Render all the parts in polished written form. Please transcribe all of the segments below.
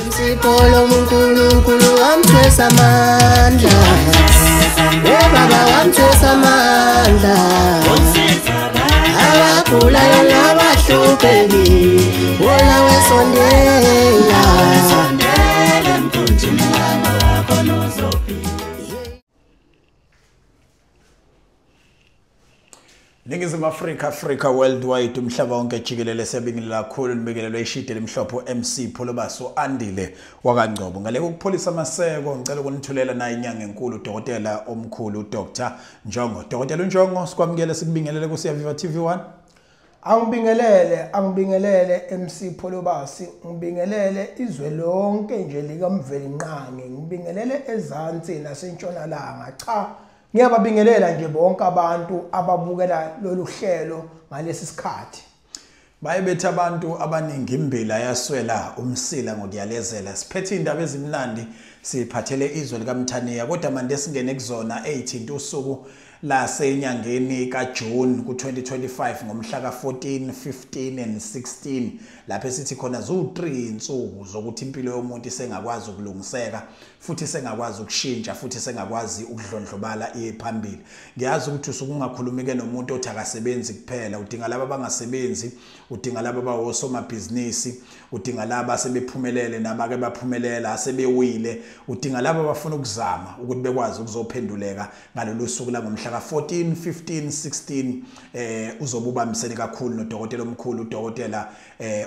Msipolo uNkulunkulu wamthwesa amandla. Eh baba wamthwesa amandla. Abagulayo nabahluphekile wona wesondela. Ningizimu Afrika, Africa worldwide, umhlaba wonke jikelele, siyabingelela kakhulu nibekelelwe ishide lemhlophe MC Pholobaso Andile wakaNgcobo. Ngale kokupholisa amaseko ngicela ukunithulela nayo inyanga enkulu udokotela omkhulu Dr Njongo. Dokotela Njongo, sikwamukele sikubingelele ku Siyaviva TV1. Angibingelele, angibingelele MC Pholobasi, ngibingelele izwe lonke nje likaMvelinqangi, ngibingelele ezansi nasentshonalanga. Cha, ngiyababingelela nje bonke abantu ababukela lolu hlelo ngalesi sikhathi. Baye bethi abantu abaningi imbila yaswela umsila ngokuyalezela. Siphethe indaba ezimnandi siphathele izwe likaMthaniya, kodwa manje singene kuzona eyithinta usuku lasenyangeni kaJune ku2025 ngomhla ka14, 15 and 16, lapho esithi khona zu3 insuku zokuthi impilo yomuntu isengakwazi ukulungiseka futhi sengakwazi ukushintsha futhi sengakwazi ukudlondlobala iye phambili. Ngiyazi ukuthi usuke ungakhulumi ke nomuntu othi akasebenzi kuphela, udinga laba abangasebenzi, udinga laba abawosomabhizinisi, udinga laba asebephumelele nabake baphumelela asebewile, udinga laba abafuna ukuzama ukuthi bekwazi ukuzophenduleka ngalolu suku la ngomhla ka14, 15, 16. Uzobe ubambisene kakhulu nodokotela omkhulu udokotela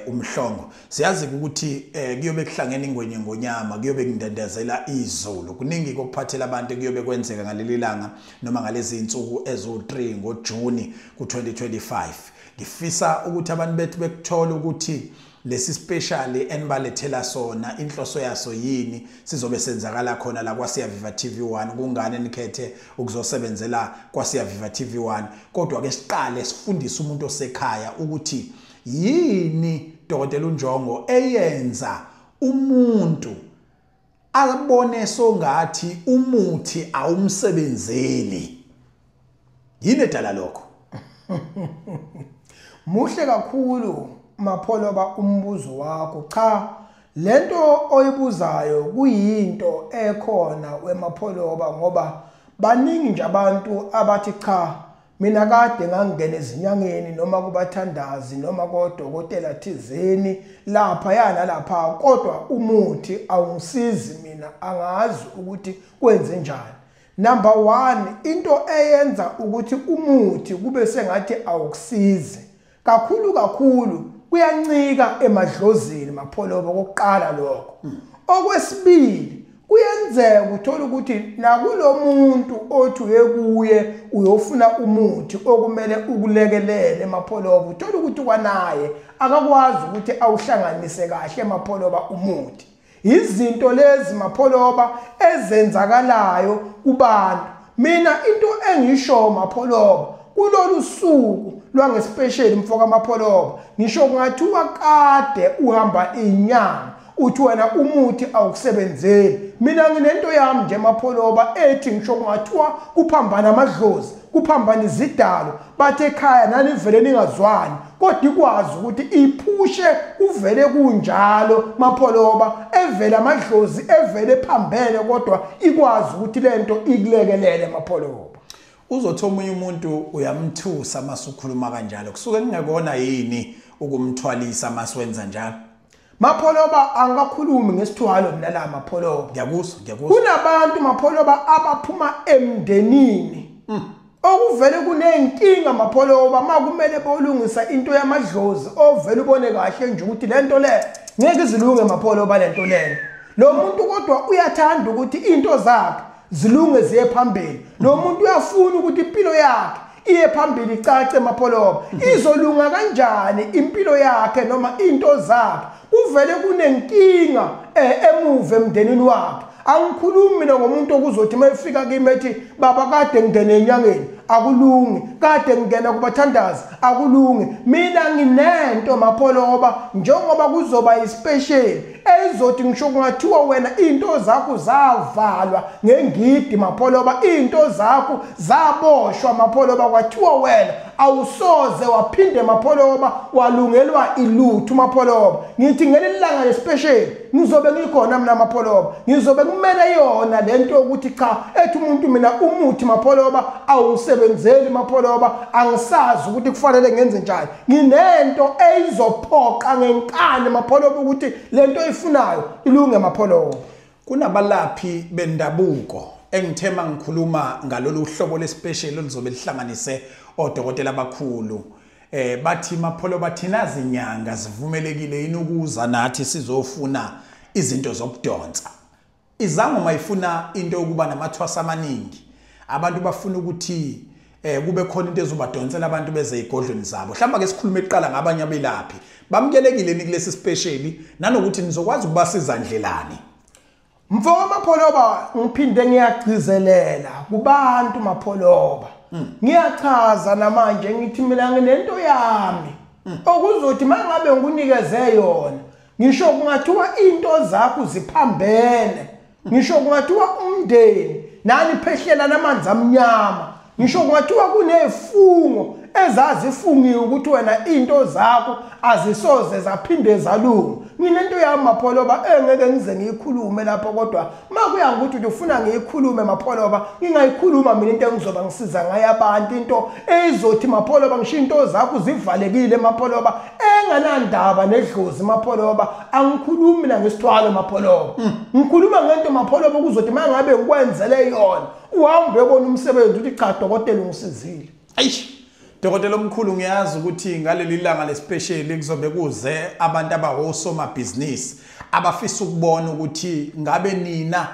uMhlongo. Siyazi ukuthi kuyobe kuhlangene ingwenye ngonyama, kuyobe kundendezela izulu, kuningi kokuphathela abantu kuyobe kwenzeka ngaleli langa noma ngalezi insuku ezo3 ngoJuni ku2025. Ngifisa ukuthi abantu bethu bekuthole ukuthi lesi special enibalethela sona inhloso yaso yini, sizobe senzakala khona la kwaSiyaviva TV1, kungane nikhethe ukuzosebenzela kwaSiyaviva TV1. Kodwa ke siqale sifundise umuntu osekhaya ukuthi yini Dokotela uNjongo eyenza umuntu abone songathi umuthi awumsebenzeli. Yini edala lokho? Muhle kakhulu Mapholoba umbuzo wakho. Cha, lento oyibuzayo kuyinto ekhona wemapholoba, ngoba baningi nje abantu abathi cha, mina kade ngangena ezinyangeni noma kubathandazi noma kodokotela thizeni lapha yana lapha, kodwa umuthi awungisizi mina, angazi ukuthi kwenze njani. Number 1, into eyenza ukuthi umuthi kube sengathi awukusizi kakhulu kakhulu kuyancika emadlozini Mapholoba, kokuqala lokho. Okwesibili, kuyenzeka uthola ukuthi nakulomuntu othi uye kuye uyofuna umuthi okumele ukulekelele Mapholoba, uthola ukuthi kwanaye akakwazi ukuthi awuhlanganise kahle Mapholoba umuthi. Izinto lezi Mapholoba ezenzakalayo kubantu. Mina into engisho Mapholoba kulolu suku lwangespecial mfoka Mapholoba, ngisho kungathiwa kade uhamba inyanga uthi wena umuthi awukusebenzeli, mina nginento yami nje Mapholoba ethi ngisho kungathiwa kuphambana amadlozi, kuphambana izidalo, bathe ekhaya nanivele ningazwani, kodwa ikwazi ukuthi iphushe kuvele kunjalo Mapholoba, evele amadlozi evele phambene, kodwa ikwazi ukuthi lento ikulekelele Mapholoba. Uzothi omunye umuntu uyamthusa masukhuluma kanjalo, kusuke kungekona yini ukumthwalisa maswenza njalo? Mapholoba angakhulumi ngesithwalo mina la Mapholoba. Ngiyakuzwa, ngiyakuzwa. Kunabantu Mapholoba abaphuma emndenini okuvele kunenkinga Mapholoba, makumele bolungisa into yamadlozi, ovele ubone kahle nje ukuthi lento le ngeke izilunge Mapholoba lento lena. Lo muntu kodwa uyathanda ukuthi into zakhe zilunge ziye phambili. Lo muntu uyafuna ukuthi impilo yakhe iye phambili icace Mapholoba. Izolunga kanjani impilo yakhe noma into zakhe? Kuvele kunenkinga emuva emndenini wakhe. Angikhulumi mina ngomuntu okuzothi mayifika kimi ethi baba kade ngingene enyangeni akulungi, kade ngingena kubathandazi akulungi. Mina nginento Mapholoba, njengoba kuzoba ispecial ezothi ngisho kungathiwa wena into zakho zavalwa ngengidi Mapholoba, into zakho zaboshwa Mapholoba, kwathiwa wena awusoze waphinde Mapholoba walungelwa ilutho Mapholoba. Ngithi ngelilanga lespecial Ngizobe ngikhona mina Mapholoba, ngizobe kumele yona lento yokuthi cha, ethi umuntu mina umuthi Mapholoba awusebenzeli Mapholoba, angisazi ukuthi kufanele ngenze njani. Nginento eyizophoqa ngenkani Mapholoba ukuthi lento oyifunayo ilunge Mapholoba. Kunabalaphi bendabuko engithema ngikhuluma ngalolu hlobo lespecial oluzobe lihlanganise odokotela abakhulu. Bathi Mapholoba thina zinyanga zivumelekile yini ukuza nathi sizofuna izinto zokudonsa. Izangoma ifuna into yokuba namathwasa amaningi. Abantu bafuna ukuthi kube khona into ezobadonsela abantu beze igodlweni zabo. Mhlawumbe ke sikhulume eqala ngabanye abelaphi. Bamukelekile ni kulesi special nanokuthi nizokwazi ukubasiza ndlelani. Mfoka Mapholoba, ngiphinde ngiyagcizelela kubantu Mapholoba. Ngiyachaza namanje ngithi mina nginento yami okuzothi mangabe ngikunikeze yona, ngisho kungathiwa into zakho ziphambene, ngisho kungathiwa umndeni nani phehlela namanzi amnyama, ngisho kungathiwa kunefungo ezazifungiwe ukuthi wena into zakho azisoze zaphinde zalunga. Nginento yami Mapholoba engeke ngize ngiyikhulume lapho, kodwa makuya ngokuthi ufuna ngiyikhulume Mapholoba, ngingayikhuluma mina into engizoba ngisiza ngayo abantu, into ezothi Mapholoba ngisho into zakho zivalekile Mapholoba, enganandaba nedlozi Mapholoba. Angikhulumi mina ngesithwalo Mapholoba, ngikhuluma ngento Mapholoba kuzothi mangabe ngikwenzele yona uhambe uyobona umsebenzi uthi cha dokotela ungisizile. Eish Dokotela omkhulu, ngiyazi ukuthi ngaleli langa lespecial kuzobe kuze abantu abawosomabhizinisi abafisa ukubona ukuthi ngabe nina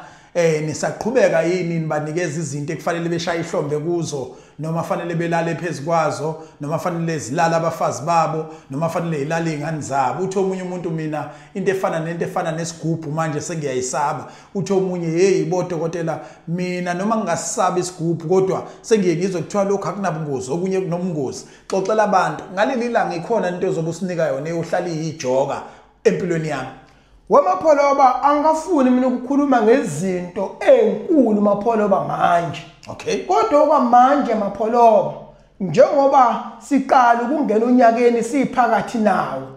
nisaqhubeka yini nibanikeza izinto ekufanele beshaye ihlombe kuzo, noma fanele belale phezukwazo, noma fanele zilale abafazi babo, noma fanele ilale izingane zabo. Uthi omunye umuntu mina into efana nento efana nesigubhu manje sengiyayisaba. Uthi omunye hey bo dokotela mina noma ngingasaba isigubhu kodwa sengiye ngizwe kuthiwa lokho akunabungozi, okunye kunobungozi. Xoxela abantu ngaleli langa ikhona into ozobusinika yona eyohlala iyijoka empilweni yami. WeMapholoba, angafuni mina ukukhuluma ngezinto ezinkulu Mapholoba manje. Okay. Kodwa okwamanje Mapholoba, njengoba siqala ukungena unyakeni siphakathi nawo,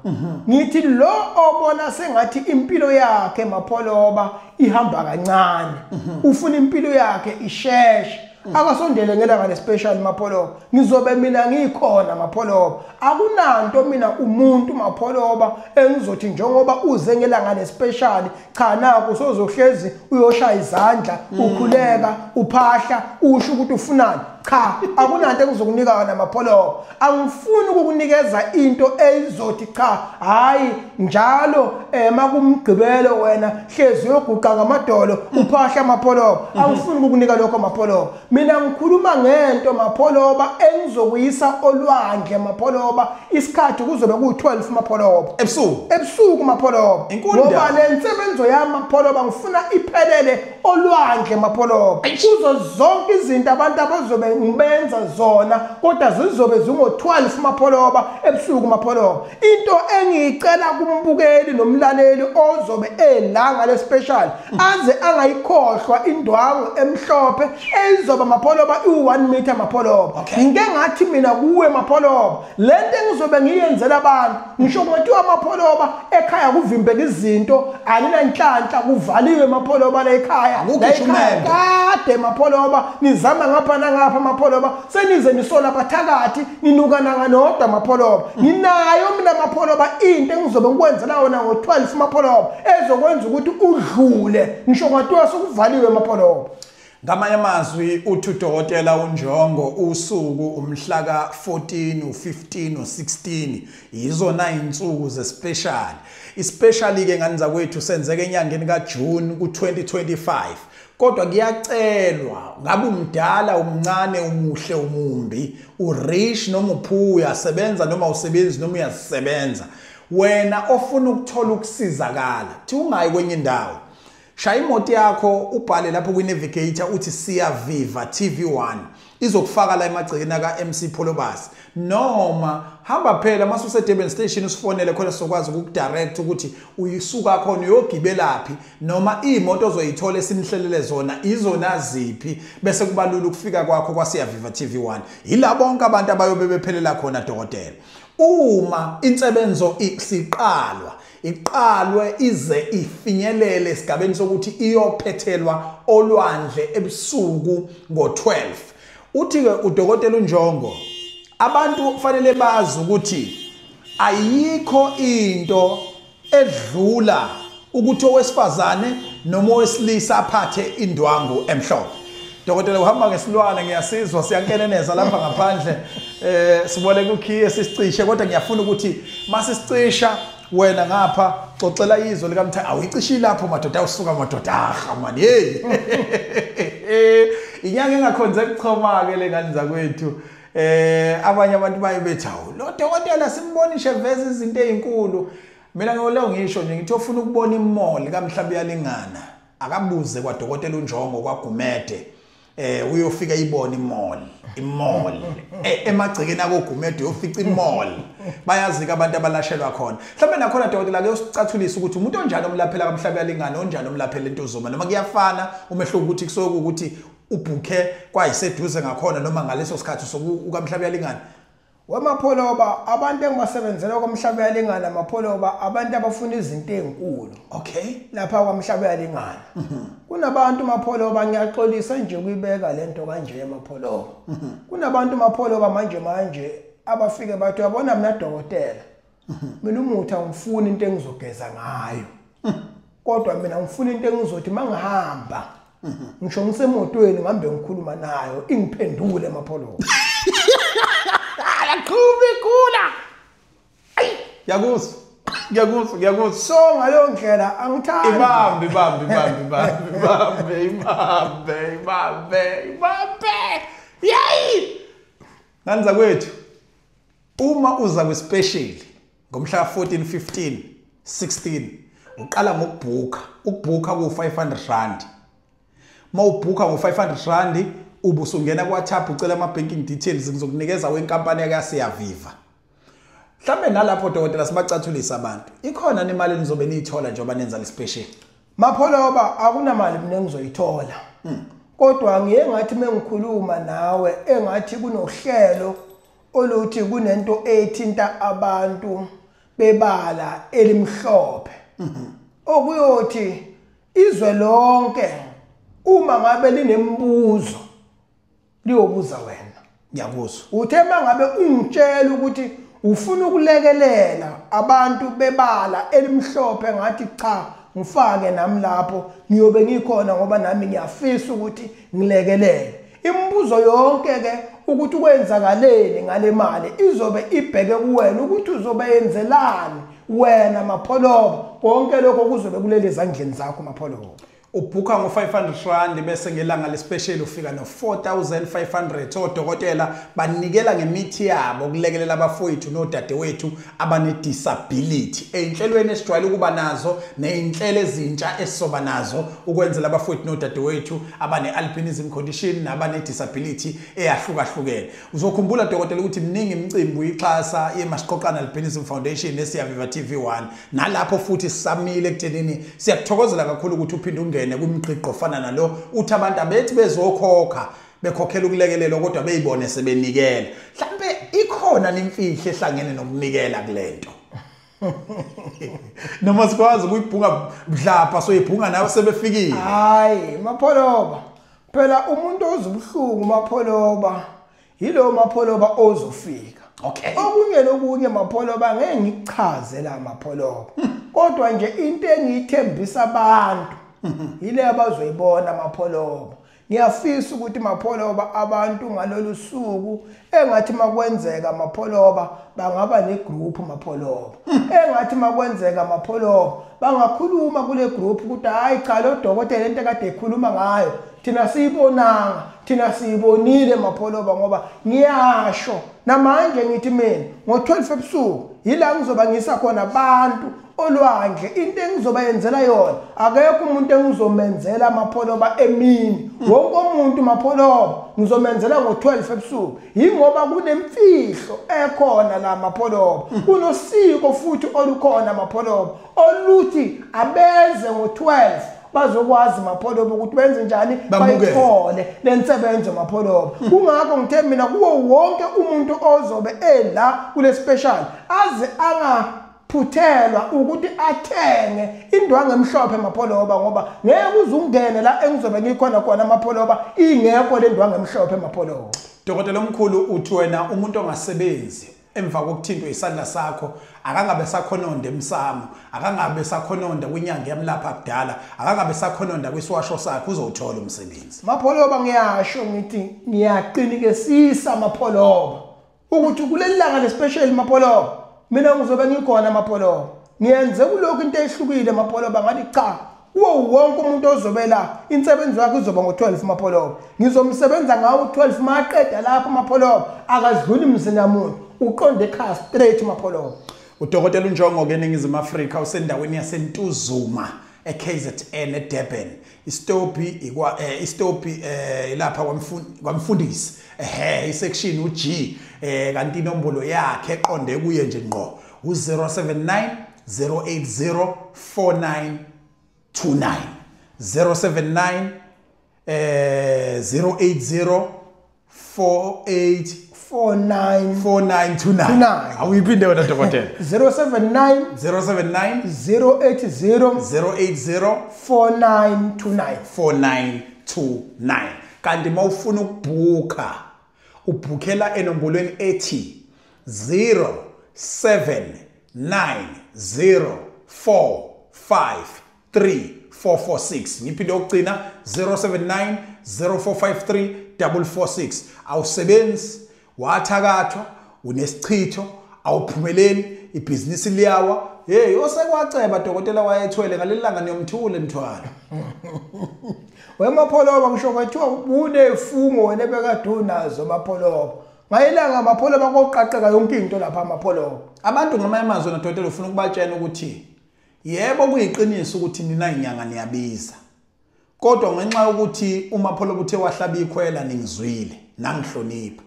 ngithi lo obona sengathi impilo yakhe Mapholoba ihamba kancane, ufuna impilo yakhe isheshe, akasondele ngelanga lespecial Mapholoba. Ngizobe mina ngikhona Mapholoba. Akunanto mina umuntu Mapholoba engizothi njengoba uze ngelanga lespecial, cha naku sozohlezi uyoshaya izandla, ukhuleka, uphahla, usho ukuthi ufunani. Cha, akunanto engizokunika yona Mapholoba. Angifuni ukukunikeza into eyizothi cha hayi njalo makumgqibelo wena hlezi uyoguqa ngamadolo uphahla Mapholoba. Angifuni ukukunika lokho Mapholoba. Mina ngikhuluma ngento Mapholoba engizokuyisa olwandle Mapholoba. Isikhathi kuzobe ku-12 Mapholoba. Ebusuku. Ebusuku Mapholoba. Ngoba le nsebenzo yami Mapholoba ngifuna iphelele olwandle Mapholoba. Kuzo zonke izinto abantu abazobe ngibenza zona kodwa zizobe zingo-12 Mapholoba ebusuku Mapholoba. Into engiyicela kumbukeli nomlaleli ozobe elanga lespecial aze angayikhohlwa indwangu emhlophe eyizoba Mapholoba i-1 meter Mapholoba. Ngike ngathi mina kuwe Mapholoba, lento engizobe ngiyenzela abantu, ngisho kungathiwa Mapholoba ekhaya kuvimbeka izinto, aninanhlanhla kuvaliwe Mapholoba la ekhaya, kade Mapholoba nizama ngapha nangapha Mapholoba, senize nisola abathakathi ninukana nganodwa Mapholoba. Nginayo mina Mapholoba into engizobe ngikwenzela wona ngo-12 Mapholoba ezokwenza ukuthi udlule ngisho kungathiwa sokuvaliwe Mapholoba. Ngamanye amazwi uthi udokotela uNjongo usuku umhla ka-14, u-15, u-16 yizona insuku zespecial. Especially ke ngani zakwethu senzeke enyangeni kaJune ku-2025. Kodwa kuyacelwa ngabe umdala, umncane, umuhle, umumbi, urich noma uphuya, uyasebenza noma usebenzi noma uyazisebenza, wena ofuna ukuthola ukusizakala, thi ungayi kwenye indawo. Shaya imoto yakho ubhale lapho kwi-navigator uthi Siyaviva TV1, izokufaka la emagcekeni aka MC Pholobas, noma hamba phela mase use Durban Station usifonele khona sizokwazi ukukudirect ukuthi uyisuka khona uyogibelaphi, noma imoto ozoyithola esinihlelele zona izona ziphi, bese kubalula ukufika kwakho kwa Siyaviva TV1. Yila bonke abantu abayobe bephelela khona dokotela. Uma insebenzo isiqalwa iqalwe ize ifinyelele esigabeni sokuthi iyophethelwa olwandle ebusuku ngo-12. Uthi ke uDokotela uNjongo, abantu kufanele bazi ukuthi ayikho into edlula ukuthi owesifazane noma owesilisa aphathe indwangu emhlophe. Dokotela, uhamba ngesilwane, ngiyasizwa siyankeneneza lapha ngaphandle, sibone kukhiye sisicishe, kodwa ngiyafuna ukuthi masisicisha wena ngapha xoxela izwe likaMthaniya. Awuyicishile lapho madoda, awusuka madoda, aha man, hey. Inyanga engakhonze ukuchoma ke le ngane zakwethu. Abanye abantu baye bethi awu lo dokotela simbonishe veze izinto ezinkulu. Mina ngiyoleo ngisho nje ngithi ofuna ukubona imall kaMhlabuyalingana akabuze kwaDokotela uNjongo kwaGumede. Uyofika ibona imall emagcekeni akoGumede, uyofica imall. Bayazi ke abantu abalashelwa khona. Mhlawumbe nakhona dokotela ke usicathulisa ukuthi umuntu onjani omlaphela kaMhlabuyalingana, onjani omlaphela eNtuzuma, noma kuyafana umehluko ukuthi kusuke ukuthi ubhukhe kwayiseduze ngakhona noma ngaleso sikhathi sokukaMhlabuyalingana. WeMapholoba, abantu engibasebenzela kwaMhlabuyalingana Mapholoba, abantu abafuna izinto ezinkulu. Okay. Lapha kwaMhlabuyalingana. Kunabantu Mapholoba, ngiyaxolisa nje ukuyibeka lento kanje Mapholoba. Kunabantu Mapholoba manje abafike bathi uyabona mina dokotela, mina umuthi angifuni into engizogeza ngayo. Kodwa mina ngifuna into engizothi mangihamba ngisho ngisemotweni ngihambe ngikhuluma nayo ingiphendule Mapholoba. Yaqhubeka. Ayi, ngiyakuzwa. Ngiyakuzwa, ngiyakuzwa. So ngaleyo ndlela angithandi. Ibambe, ibambe, ibambe, ibambe, ibambe, ibambe, ibambe. Yayi! Ngane zakwethu, uma uza kwi-special ngomhla 14, 15, 16, uqala ngokubhuka. Ukubhuka ku-500 rand. Uma ubhuka ngo-500 rand, ubusungena ku-WhatsApp ucela ama-banking details, ngizokunikeza wenkampani yakasiyaviva. Mhlambe nalapho dokotela sibacathulisa abantu. Ikhona nemali enizobe niyithola njengoba nenza le special? Mapholoba, akunamali mina engizoyithola. Kodwa ngiye ngathi mengikhuluma nawe engathi kunohlelo oluthi kunento ethinta abantu bebala elimhlophe. Okuyothi izwe lonke uma ngabe linembuzo liyobuza wena. Ngiyakuzwa. Uthe mangabe ungitshela ukuthi ufuna ukulekelela abantu bebala elimhlophe, ngathi cha, ngifake nami lapho, ngiyobe ngikhona ngoba nami ngiyafisa ukuthi ngilekelele. Imibuzo yonke ke ukuthi kwenzakaleni ngale mali izobe ibheke kuwena ukuthi uzobe yenzelani wena Mapholoba. Konke lokho kuzobe kulele ezandleni zakho Mapholoba. Ubhuka ngo-500 rand bese ngelanga le-special ufika no-4500. Odokotela banikela ngemithi yabo ukulekelela abafowethu nodadewethu abane-disability ey'nhlelweni esijwayele ukuba nazo ney'nhlelo ezintsha esizoba nazo ukwenzela abafowethu nodadewethu abane-albinism condition nabane-disability eyahlukahlukene. Uzokhumbula dokotela ukuthi miningi imicimbi uyixhasa yeMasiqoqane Albinism Foundation neSiyaviva TV1, nalapho futhi sisamile ekuthenini siyakuthokozela kakhulu ukuthi uphinde ungene kumgqiqo ofana nalo, uthi abantu abethi bezokhokha bekhokhela ukulekelelwa kodwa beyibone sebenikela. Mhlambe ikhona nemfihlo ehlangene nokunikela kulento. Noma sikwazi ukuyibhunga mhlapha soyibhunga nawe sebefikile. Hayi Mapholoba, phela umuntu ozubuhlungu Mapholoba yilo Mapholoba ozofika. Okay. Okunye nokunye Mapholoba ngeke ngikuchaze la Mapholoba. Kodwa nje into engiyithembisa abantu yile abazoyibona Mapholoba. Ngiyafisa ukuthi Mapholoba abantu ngalolu suku engathi makwenzeka Mapholoba bangaba negroup Mapholoba. Engathi makwenzeka Mapholoba bangakhuluma kule group ukuthi hayi cha lo dokotela into ekade ekhuluma ngayo thina siyibonanga, thina siyibonile Mapholoba. Ngoba ngiyasho namanje ngithi mina ngo-12 ebusuku yila ngizoba ngisa khona abantu olwandle. Into engizobayenzela yona akekho umuntu engizomenzela Mapholoba emini, wonke umuntu Mapholoba ngizomenzela ngo-12 ebusuku. Yingoba kunemfihlo ekhona la Mapholoba, kunosiko futhi olukhona Mapholoba oluthi abeze ngo-12 bazokwazi Mapholoba ukuthi benze njani, bayithole lensebenzo Mapholoba. Kungakho ngithe mina kuwo wonke umuntu ozobe ela kule special aze anga angaphuthelwa ukuthi athenge indwangu emhlophe Mapholoba, ngoba ngeke uze ungene la engizobe ngikhona khona Mapholoba ingekho le ndwangu emhlophe Mapholoba. Dokotela omkhulu, uthi wena umuntu ongasebenzi emva kokuthintwa isandla sakho akangabe sakhononda emsamo, akangabe sakhononda kwinyanga yamlapha kudala, akangabe sakhononda kwisiwasho sakhe, uzowuthola umsebenzi. Mapholoba, ngiyasho ngithi ngiyaqinikesisa Mapholoba ukuthi kuleli langa le-special Mapholoba mina ngizobe ngikhona Mapholoba. Ngiyenze kulokhu into ehlukile Mapholoba, ngathi cha, kuwo wonke umuntu ozobe la insebenzo yakhe izoba ngo-12 Mapholoba. Ngizomsebenza ngawo u-12, maqeda lapho Mapholoba akadluli mzini yamuntu, uqonde ekhaya straight Mapholoba. Udokotela uNjongo ke eNingizimu Afrika usendaweni yaseNtuzuma eKZN eDurban. Istopi istopi lapha kwamfundisi isection uG, kanti inombolo yakhe eqonde kuye nje ngqo u079 080 4929, 079 080 48 49 4929. Awuyiphinde wena dokotela. 079 079 080 080 4929. 4929. Kanti mawufuna ukubhuka ubhukhela enombolweni ethi 0790453446. Ngiphinde ukugcina 079 0453 446. Awusebenzi, wathakathwa, unesichitho, awuphumeleli, ibhizinisi liyawa. Hey, osekwaceba dokotela wayethwele ngaleli langa niyomthula emthwalo. WeMapholoba, ngisho kwethiwa unefungo wena ebekade unazo Mapholoba. Ngayilanga Mapholoba koqaqeka yonke into lapha Mapholoba. Abantu ngamanye amazwi na dokotela ufuna ukubatshela ukuthi yebo kuyiqiniso ukuthi nina inyanga niyabiza, kodwa ngenxa yokuthi uMapholoba uthe wahlaba ikhwela ningizwile nangihlonipha,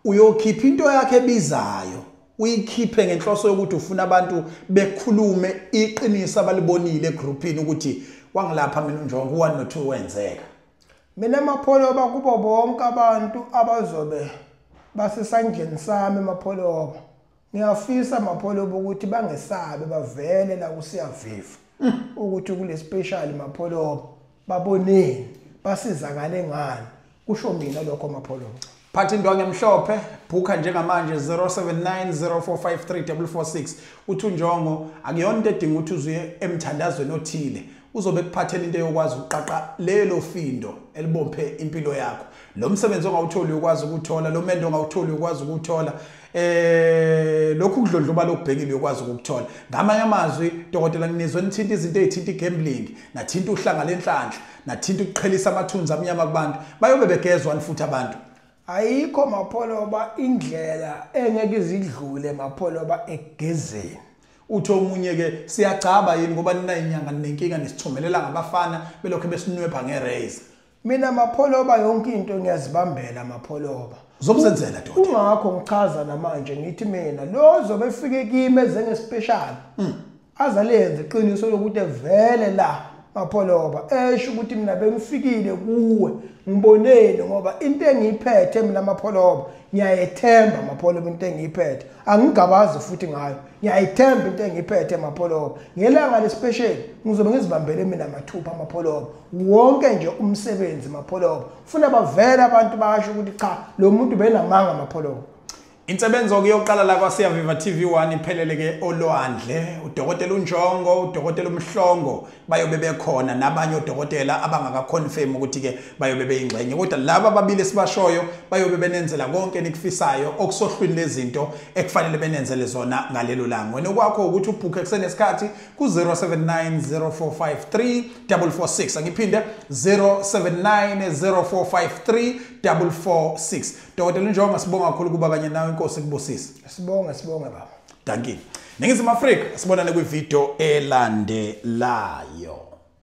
uyokhipha into yakhe ebizayo, uyikhiphe ngenhloso yokuthi ufuna abantu bekhulume iqiniso abalibonile egroupini ukuthi wangilapha mina uNjongo 1 no 2 wenzeka. Mina Mapholoba kubo bonke abantu abazobe basesandleni sami Mapholoba, ngiyafisa Mapholoba ukuthi bangesabe bavele la kuSiyaviva ukuthi kule special Mapholoba baboneni basizakale ngani, kusho mina lokho Mapholoba. Phatha indwangu emhlophe, bhukha njengamanje 079 0453 446. Uthi uNjongo akuyona into edinga ukuthi uzuye emthandazweni othile, uzobe kuphathela into eyokwazi ukuqaqa lelo findo elibophe impilo yakho. Lo msebenzi ongawutholi ukwazi ukuthola, lo mendo ongawutholi ukwazi ukuthola, lokhu kudlondloba lokubhekile ukwazi ukuthola. Ngamanye amazwi dokotela nginizwe nithinta izinto ezithinta igambling, nathinta uhlanga lenhlanhla, nathinta ukuqhelisa amathunzi amnyama kubantu, bayobe begezwa futhi abantu. Ayikho Mapholoba indlela engeke izidlule Mapholoba egezeni. Uthi omunye ke siyagcaba yini ngoba nina inyanga ninenkinga nisithumelela ngabafana belokhu besinwepha ngerazor. Mina Mapholoba yonke into ngiyazibambela Mapholoba. Uzobuzenzela dokotela. Kungakho ngichaza namanje ngithi mina lo zobe efike kimi eze ngespecial azalenze iqiniso lokuthi vele la Mapholoba esho ukuthi mina bengifikile kuwe ngiboneni, ngoba into engiyiphethe mina Mapholoba ngiyayethemba Mapholoba, into engiyiphethe angingabazi futhi ngayo, ngiyayithemba into engiyiphethe Mapholoba. Ngelanga lespecial ngizobe ngizibambele mina mathupha Mapholoba wonke nje umsebenzi Mapholoba, ufuna bavele abantu basho ukuthi cha lo muntu benamanga Mapholoba. Insebenzo ke yokuqala la kwaSiyaviva TV1 iphelele ke olwandle. Udokotela uNjongo, udokotela uMhlongo bayobe bekhona nabanye odokotela abangakaconfirm ukuthi ke bayobe beyingxenye, kodwa laba ababili esibashoyo bayobe benenzela konke enikufisayo okusohlwini lezinto ekufanele benenzele zona ngalelo langa. Wena kwakho ukuthi ubhukhe kusenesikhathi ku 079 0453 446. Angiphinde 079 0453 446. Dokotela uNjongo, sibonga kakhulu kuba kanye nawe, inkosi kubusise. Sibonge, sibonge baba. Dankie. Ningizimu Afrika, sibonane kwivideo elandelayo.